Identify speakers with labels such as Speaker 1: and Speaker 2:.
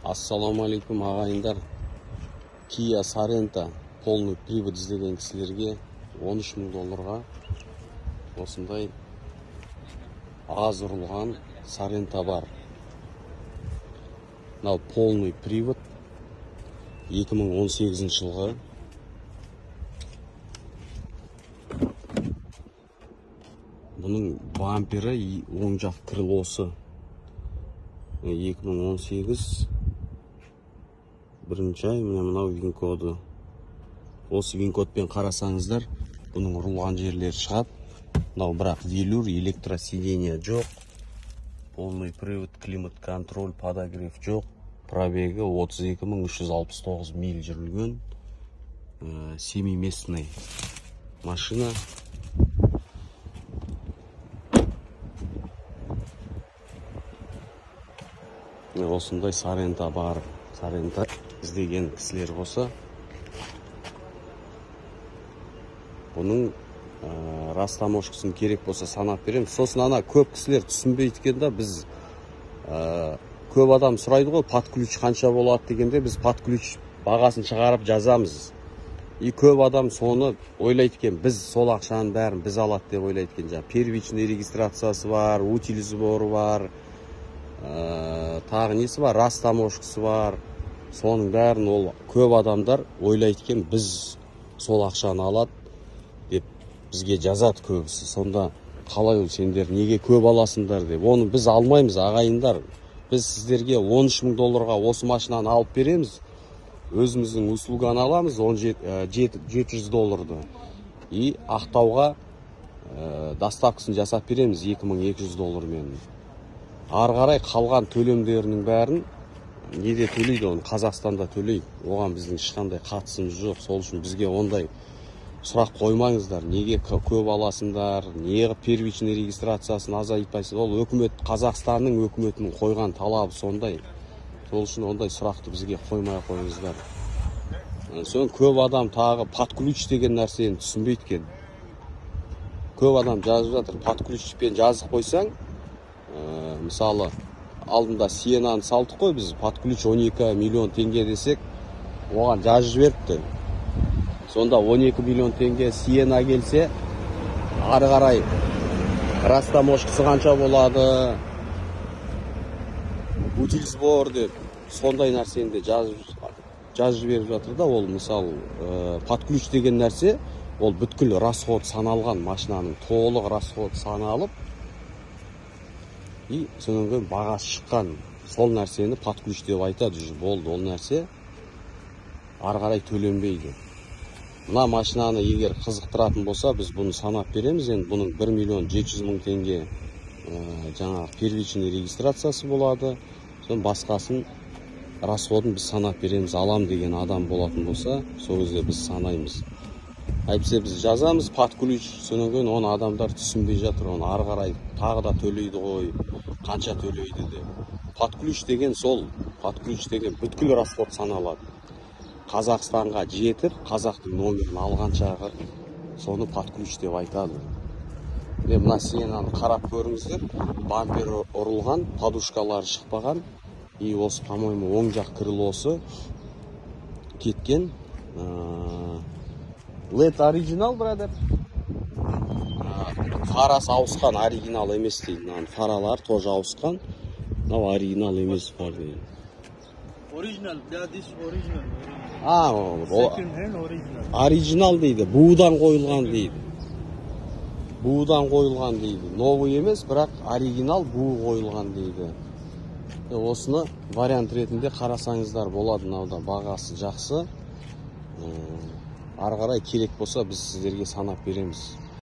Speaker 1: Ассалаумағалейкум ағайындар. Kia Sorento полный привод іздеген кісілерге 13 000 долларға осындай аз ұрылған Sorento бар. Мынау полный привод 2018 жылғы. Бұның бампері, оң жақ крылосы 2018 бірінші ай. Міне мынау вин-коды. Осы вин-кодпен қарасаңыздар, бұның ұрылған жерлері шығады. Мынау бірақ велюр, электросиденье жоқ. Полный привод, климат контроль, подогрев жоқ. Пробегі 32 369 миль жүрілген. Семиместный машина. Міне осындай Sorento бар. Sorento іздеген кісілер болса, бұның растаможкасын керек болса санап беремін. Сосын ана көп кісілер түсінбейді екен да, біз көп адам сұрайды ғой, под ключ қанша болады дегенде, біз под ключ бағасын шығарып жазамыз. И көп адам соны ойлайды екен, біз сол ақшаның бәрін біз алады деп ойлайды екен. Жаңа первичный регистрациясы бар, утильсборы бар, тағы несі бар, растаможкасы бар. Соның бәрін ол көп адамдар ойлайды екен, біз сол ақшаны алады деп бізге жазады көбісі. Сонда қалай ол, сендер неге көп аласыңдар деп. Оны біз алмаймыз, ағайындар. Біз сіздерге 13 000 долларға осы машинаны алып береміз. Өзіміздің услуганы аламыз, он 700 долларды. И Ақтауға доставкасын жасап береміз 2200 доллармен. Ары қарай қалған төлемдерінің бәрін неде төлейді, оны Қазақстанда төлейді. Оған біздің ешқандай қатысымыз жоқ. Сол үшін бізге ондай сұрақ қоймаңыздар. Неге көп аласыңдар, неге первичный регистрациясын азайтпайсың? Ол өкімет, Қазақстанның өкіметінің қойған талабы сондай. Сол үшін ондай сұрақты бізге қоймай қойыңыздар. Соны көп адам тағы под ключ деген нәрсені түсінбейді екен. Көп адам жазып жатыр, под ключпен жазып қойсаң, мысалы, алдында Сиенаны салдық қой біз, под ключ 12 миллион теңге десек, оған жазып жіберіпті. Сонда 12 миллион теңге Сиена келсе, ары қарай растаможкасы қанша болады, утильсбор деп, сондай нәрсені де жазып жіберіп жатыр да. Ол мысалы, под ключ деген нәрсе, ол бүткіл расход саналған, машинаның толық расход саналып, и содан кейін бағасы шыққан, сол нәрсені под ключ деп айтады, уже болды, ол нәрсе ары қарай төленбейді. Мына машинаны егер қызықтыратын болса, біз бұны санап береміз. Енді бұның 1 миллион 700 мың теңге, жаңағы первичный регистрациясы болады. Сосын басқасын расходын біз санап береміз. Алам деген адам болатын болса, сол кезде біз санаймыз. Әйтпесе біз жазамыз под ключ, содан кейін оны адамдар түсінбей жатыр, оны ары қарай тағы да төлейді ғой, қанша төлейді деп. Под ключ деген сол, под ключ деген бүткіл расход саналады. Қазақстанға жетіп, қазақтың номерін алғаншағы соны под ключ деп айтады. Міне мына Сиенаны қарап көріңіздер, бампер ұрылған, подушкалары шықпаған, и осы, по-моему, оң жақ крылосы кеткен. LED оригинал, brother. Фарасы ауысқан, оригинал емес дейді. Мынаның фаралары тоже ауысқан. Мынау оригинал емес фар дейді.
Speaker 2: Original, yeah, this original. Second hand original.
Speaker 1: Оригинал дейді, будан қойылған дейді. Будан қойылған дейді. Новый емес, бірақ оригинал бу қойылған дейді. Осыны вариант ретінде қарасаңыздар болады. Мынауда бағасы жақсы. Ары қарай керек болса, біз сіздерге санап береміз.